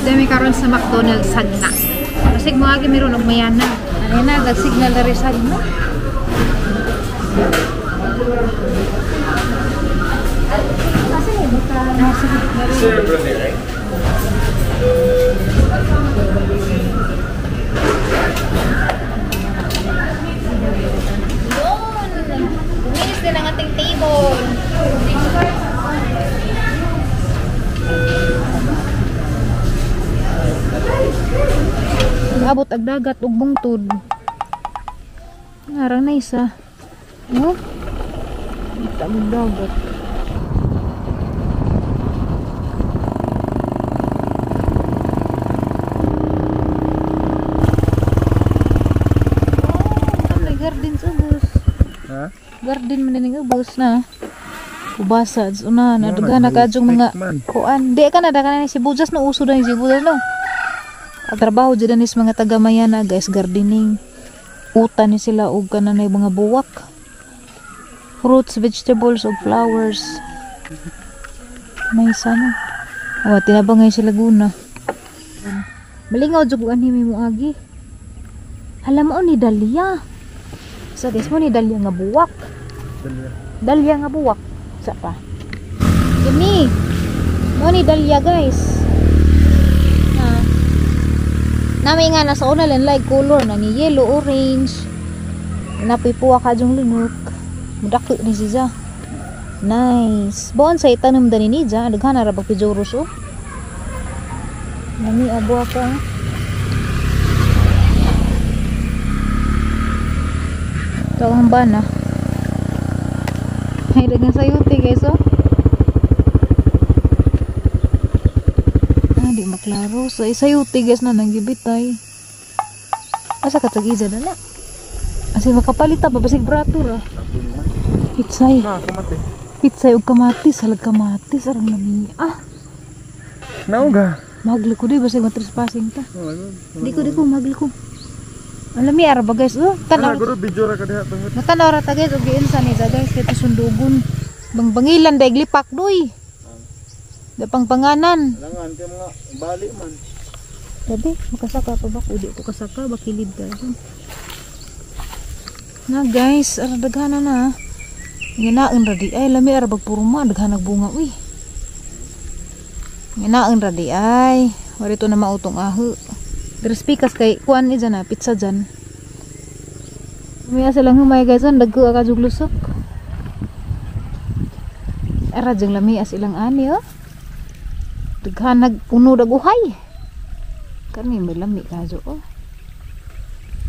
Dami karon sa McDonald's sagna. Basig mo agi meron og mayana. Ano na nag-signal diri sagna. Sir, brother, right? Yun! Buminis din ang ating table. Abot ag dagat ug bungtod. Ngarang na isa. Oh. Kita mo dagat. Oh, may garden sa ubos. Ha? Garden man din ubos na. Ubasa una na daghan na kadyong mga kuan. Di ka na daghan na sibuyas no, uso na yung sibuyas no. Ang trabaho dyan is mga taga Mayana guys, gardening. Uta ni sila og kanan na mga buwak. Fruits, vegetables ug flowers. May sana. Oh, tinabang ngayon sa Laguna. Malingaw jud og anhi may muagi. Hala mo ni Dalia. Sa guys mo ni Dalia nga buwak. Dalia. Dalia nga buwak. Sa pa. Kini. Mo ni Dalia guys. Nami nga nasa una lang like color na ni yellow, orange. Napoy puwa ka dyong lunok. Mudako ni siya. Nice. Bonsai tanom dani ni dyan. Daghan na ra bag pijoros oh. Nami abo ka. Ito ang bana. Ay, dagan sayote guys oh. Ah, di maklaro. Sa sayote guys na nanggibitay. Asa ka tag-ija na na? Asi makapalit ta basig brato ra. Pitsay. Na, kamati. Pitsay og kamatis, halag kamatis arang lami. Ah. Nauga. Magli ko di basig matrespassing ta. Di ko magli ko. Ang lami ara ba guys? Oh, tan-aw. Guro video ra ka diha tungod. Matanaw ra ta guys og giunsa ni sa guys kay pasundugon. Bangbangilan daig lipak doy. Dapang panganan. Langan kay mga bali man. Gabi, makasaka pa ba? Udi ko kasaka, bakilid ka. Na guys, ara daghana na. Nginaon ra di ay lami ara bag puruma daghan nag bunga uy. Nginaon ra di ay, warito na mautong aho. Dres pikas kay kuan ni dyan na, pizza dyan. Umiya silang humay guys, ang dagko ka jug lusok. Ara jang lami as ilang ani oh. Daghan nag puno daguhay. Kani may lami kajo oh.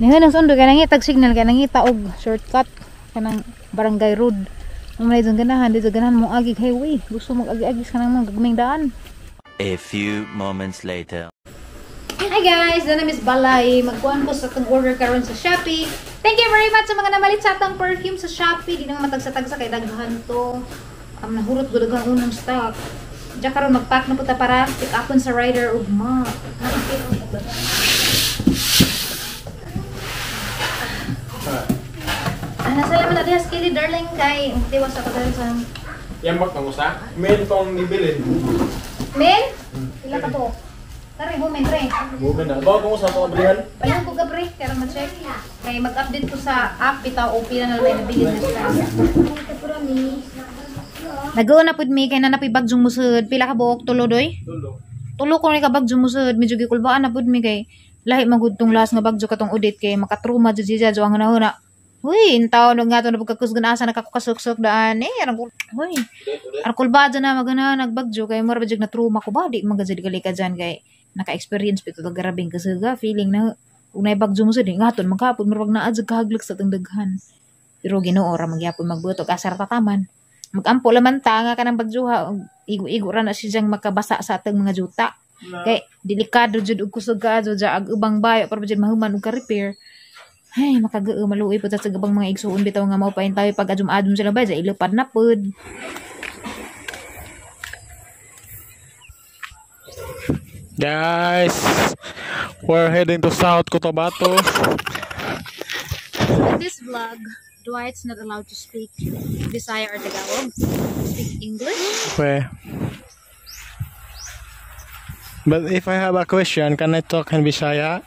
Ningan ang sundo kay nangitag signal kay nangita og shortcut kanang barangay road. Ang may dyan ganahan, di dyan ganahan mo agi highway. Gusto mo agi-agi sa kanang mga gagmayng daan. A few moments later. Hi guys, dana Miss Balay. Magkuhan ko sa atong order karon sa Shopee. Thank you very much sa mga namalit sa atong perfume sa Shopee. Di naman matagsa-tagsa kay daghan to. Nahurot ko daghang unang stock. Diya karon magpack na puta para pick upon sa rider ugma. Nasa laman na diha skilly darling kay tiwas ako dahil sa Yambak na usa. Main tong gibilin. Men? Pila ka to? Tari, bumen, pre. Bumen na. Bawo kung usa to abrihan. Palit ko ka, pre. Kaya ma-check. Kaya mag-update ko sa app, bitaw, OP na nalang nabilin na siya. Nag-uuna po mi, kaya na napoy bagyong musud. Pila ka buok, tulo, doy? Tulo. Tulo ko ni ka bagyong musud. Medyo gikulbaan na po mi, kay lahi magudtong las nga bagyo katong udit, kay makatruma, dyan siya, dyan ang nahuna. Uy, intaw no nga to na pagkakusgan asa nakakukasuksok daan eh. Arang uy. Arang kulba dyan na magana nagbagyo kay mura ba na trauma ko ba di magazid gali ka dyan kay naka-experience pito to garabing kasuga feeling na unay bagyo mo sa di nga ton magkapod mura pag naadjag kahaglak sa tang daghan. Pero Ginoo ra magyapon magbuto kasar tataman. Magampo laman ta nga kanang bagyoha igo-igo ra na siya dyang makabasa sa atang mga juta. Kay delikado jud og kusog ka jud ag ubang bayo para jud mahuman og ka-repair. Ay, makagao, maluoy po sa gabang mga igsuon bitaw nga maupain tayo pag adum-adum sila ba, ilupad na pod. Guys, we're heading to South Cotabato. In this vlog, Dwight's not allowed to speak Bisaya or Tagalog. Speak English. Okay. But if I have a question, can I talk in Bisaya?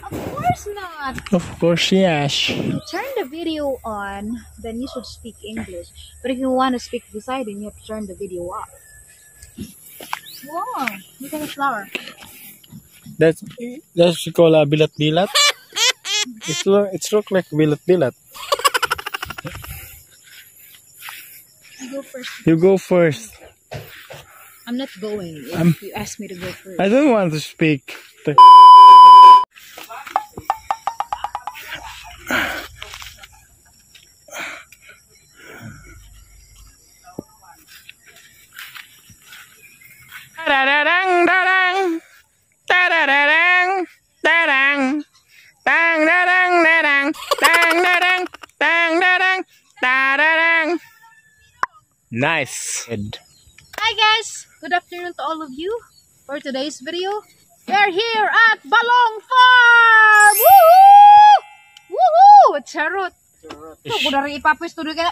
Of course not. Of course, yes. You turn the video on, then you should speak English. But if you want to speak Bisaya, then you have to turn the video off. Wow, look at the flower. That's called a bilat-bilat. It's look like bilat-bilat. You go first. You go first. I'm not going if you ask me to go first. I don't want to speak. Tarararang, tarang. Tarararang, tarang. Tang, darang, darang. Tang, darang, tang, darang, tararang. Nice. Hi guys! Good afternoon to all of you. For today's video, we are here at Balong Farm! Woohoo! Woohoo! Charot! So, kung dari ipapwesto ka na,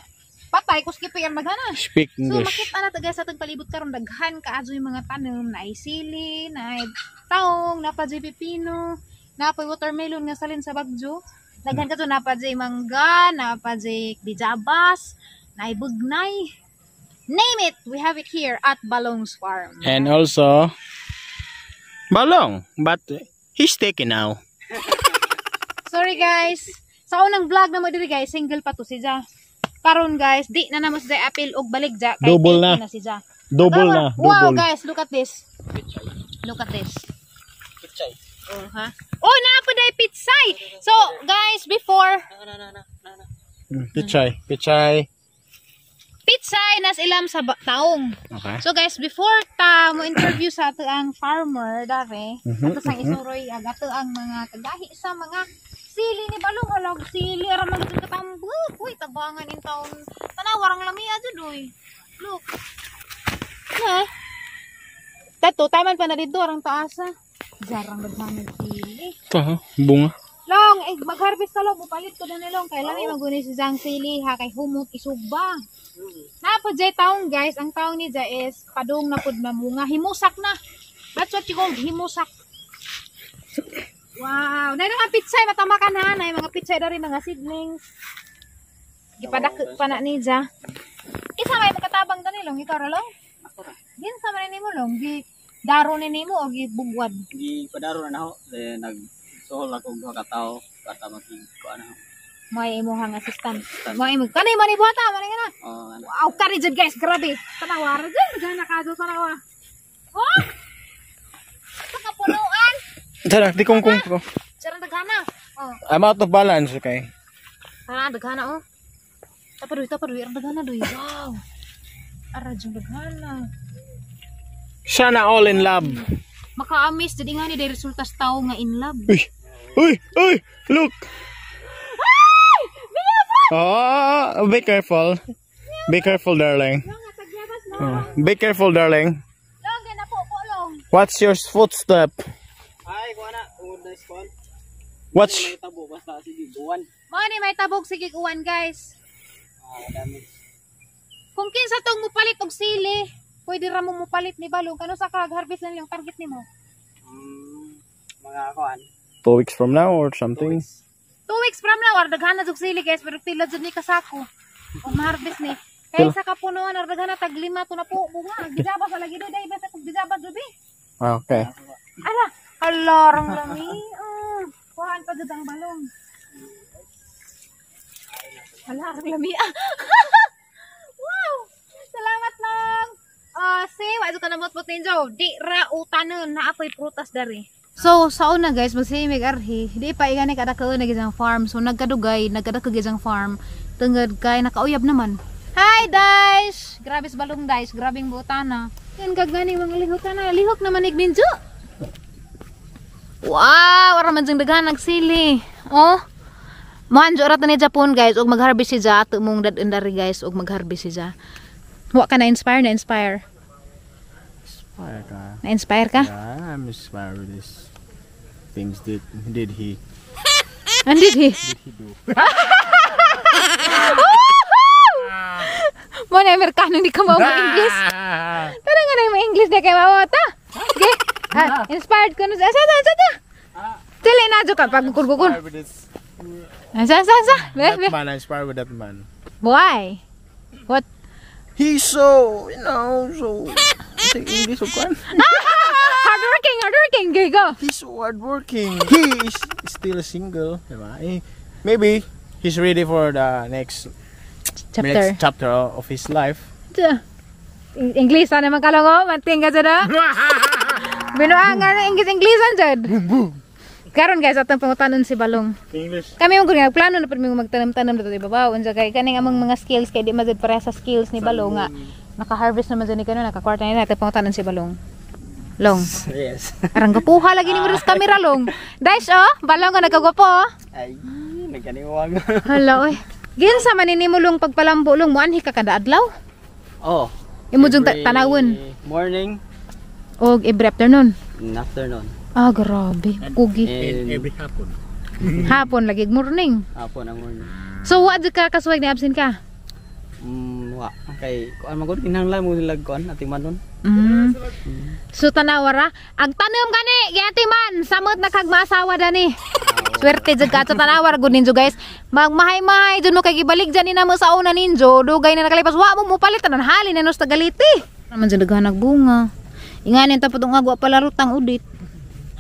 patay ko skip yan maghana. Speak So, English. makita na ta guys sa atong palibot karon, daghan kaayo yung mga tanom, naay sili, naay taong, napa jay pipino, napay watermelon nga salin sa bagyo. Daghan ka to, napa jay mangga, napa jay bijabas, naay bugnay. Name it, we have it here at Balong's Farm. And also, Balong, but he's taken now. Sorry guys. Sa unang vlog na mo diri guys, single pa to si Ja. Karon guys, di na namo si Ja apil og balik ja kay Double taken na. Na si Ja. Double na, Wow double. guys, look at this. Look at this. Oh, ha? Oh, naa pa day pitsay. So, guys, before Pichay, pichay. Pitsay nas ilam sa taong. Okay. So guys, before ta mo interview sa ato ang farmer dare, ato sang isuroy ag ato ang mga kagahi sa mga sili ni Balong, halag sili ara man gud katambok. Uy, tabangan in taon. Tanaw warang lamia jud oy. Look. Ha? Tato taman pa na dito arang taasa. Jarang daghan sili. Ito, ha? Bunga. Long, eh, mag-harvest ka long, upalit ko na nilong. Kay lami maguni si Zang sili ha, kay humot isugba. Napo jay taong guys, ang taong ni Ja is padung na pud mamunga, himusak na. That's what you call himusak. Wow, na mga pitsay matamakan ha, na mga pitsay dari mga seedlings. Gipadak pa na ni Ja. Isa may makatabang dani long, ikaw ra long. Ginsa man nimo long, gi daro ni nimo o gi bugwad. Gi padaro na nako, then nagsuhol ako og duha ka tawo para magig kuan ako. May imuhang assistant. May imo kanay man ibuhata, man nga na. Oh, ano. Wow, kari jud guys, grabe. Tanawa ra jud, gana ka jud tanawa. Oh! Sa kapunuan. Tara, di kong kong ko. Sarang daghana. Oh, I'm out of balance, okay? tara daghana oh. Tapa duy, arang daghana duy. Wow. Ara jud daghana. Sana all in love. Maka-amaze jud nga ni day resulta sa tawo nga in love. Uy, uy, uy, look. Oh, be careful. Be careful, darling. Long nga tagyabas long. Oh, be careful, darling. Long gana po ko long. What's your footstep? Ay, kuan na, tungod na is kuan. What's May tabo basta sige buwan. Mao ni may tabog sige uwan guys. Ah, dami. Kung kinsa tong mupalit og sili, pwede ra mo mupalit ni Balong kano sa kag harvest na lang target nimo. Mga kuan. 2 weeks from now or something? 2 weeks from now, ar daghan na jud sili guys, pero pila jud ni kasako. Ug ma-harvest ni. Kay sa kapunuan ar daghan na tag lima to na po bunga. Gijaba sa lagi doy, dai basta kog bijaba jubi. Okay. Ala, hala rang lami. Oh, kuhaan pa jud ang balong. Hala, rang lami. Ah. Wow! Salamat lang. Ah, say, wa ka na mot ninyo. Di ra utanon na apoy prutas dari. So, sa una guys, magsimig arhi, di pa igani kada ka na gizang farm. So, nagkadugay, nagkadaka gizang farm. Tungod kay nakauyab naman. Hi, Dash! Grabe sa balong, Dash. Grabing butana. Yan kagani mga lihok na. Lihok naman igninjo. Wow! Ara man diyang daghan nagsili. Oh. Moanjo ra ta ni Japon guys ug mag-harvest si Ja ato mong dad-on dari guys ug mag-harvest si Ja. Wa ka na inspire na inspire. Inspire ka. Na inspire ka? Yeah, I'm inspired with this things did he And did he? did he do? Mo na Amerikano, hindi ka mo English. Tara nga na yung English na kay mawata. Okay. Ha, inspired ko na. Asa ta, asa ta? Dili na jud ka pag gukul-gukul. Inspired with this. Asa, asa, asa? Be, That be. man, I inspired with that man. Why? What? He's so, so say English or kwan? Hardworking, hardworking. Okay, go. He's so hardworking. He is still single, diba? Eh, maybe he's ready for the next Chapter. next chapter of his life. English na naman kalong manting ka dyan ah. Binuangan na English-Englishan dyan. Karon guys, atong pangutanon si Balong. English. Kami mo nga plano na pud mi magtanom-tanom dito ibabaw unsa kay kaning among mga skills kay di man jud pareha sa skills ni Balong nga naka-harvest naman jud ni kano naka-kwarta ni natin pangutanon si Balong. Long. Yes. Arang gapuha lagi ni mo sa camera long. Dash oh, Balong ka nagkagwapo oh. Ay, nagkaniwag. Hala oy. Ginsa man ni mo long pagpalambo long moanhi ka kada adlaw? Oh. Imo jung Every tanawon morning og every afternoon. And afternoon. Ah, grabe. Kugi. And Every hapon. Hapon lagi morning. Hapon ang morning. So wa jud ka kasuwag ni absent ka? Wa. Kay kuan man gud kinahanglan mo nila kuan atimanon. So tanawa ra, ang tanom gani giati man samot na kag maasawa dani. Swerte jud ka sa tanawa ra gud ninyo guys. Magmahay-mahay jud mo kay gibalik dyan ni namo sa una ninyo, dugay na nakalipas wa mo mopalit tanan halin na nos tagaliti. Naman jud daghan bunga. Inganin tapos ang agwa pala rutang udit.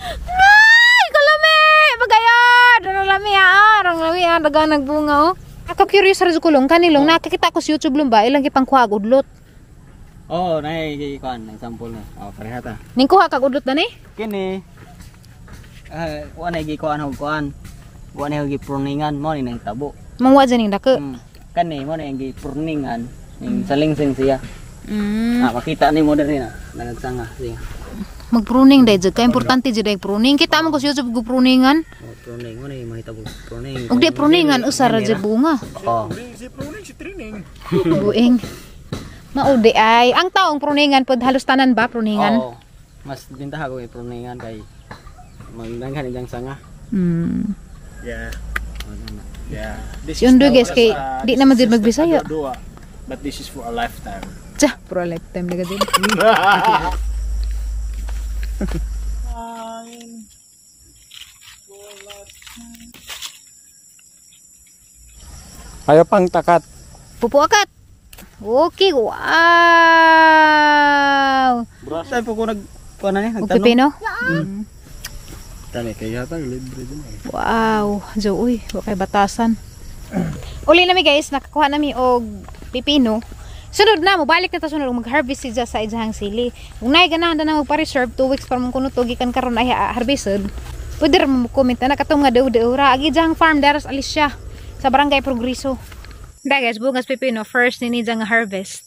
Ay, kalami! Pagayod! Ano lami ah, arang lami ah, daghan bunga oh. Ako curious ra jud ko long kanilong nakakita ko sa YouTube long ba ilang gipangkuha og udlot. Oh, nay kuan example na. Oh, pareha ta. Ning kuha kag udlot dani? Kini wa na gikuan og kuan. Wa na gipruningan mo ni nahitabo. Mangwa dyan ning dako. Kani mo na yung gipruningan ning salingsing siya. Ah, makita ni mo diri na nanagsanga siya. Mag-pruning dahil jud ka importante jud ay pruning. Kita mo ko sa YouTube go pruningan. Oh, pruning mo na yung mahitabo pruning. Ug di pruningan usa ra jud bunga. Oh. Si pruning, si trining. Buing. Maudi ay ang taong pruningan pod halos tanan ba pruningan? Oo. Mas bintaha ko yung pruningan kay magdanghan ilang sanga. Yeah. Yeah. This Yun is do not guys just, kay di this naman is jud just magbisaya. a dua, but this is for a lifetime. Tsa, pro lifetime na gud. Ayaw pang takat. Pupuakat. Okay, wow. Tayo po ko nag kuan na ni Og nagtanong. pipino? Kani kaya ta libre din eh. Wow, jo uy, wa kay batasan. Uli nami guys, nakakuha nami og pipino. Sunod na mo balik na ta sunod mag-harvest siya sa ijahang sili. Kung naay ganahan na magpa-reserve 2 weeks para mong kuno to gikan karon ay harvested. Pwede ra mo comment na katong nga daw ra agi ijahang farm daras Alicia sa Barangay Progreso. Da guys, bungas pipino first ni nga harvest.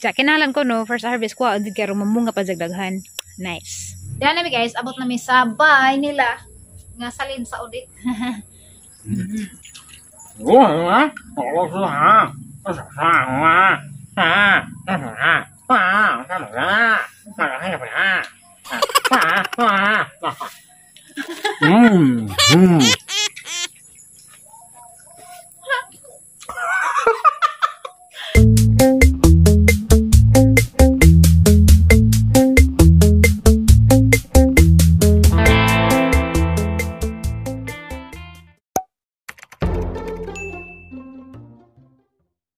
Ja kinahanglan ko no first harvest ko di karon mamunga pa jag daghan. Nice. Diyan nami guys, abot nami sa bahay nila nga salin sa audit.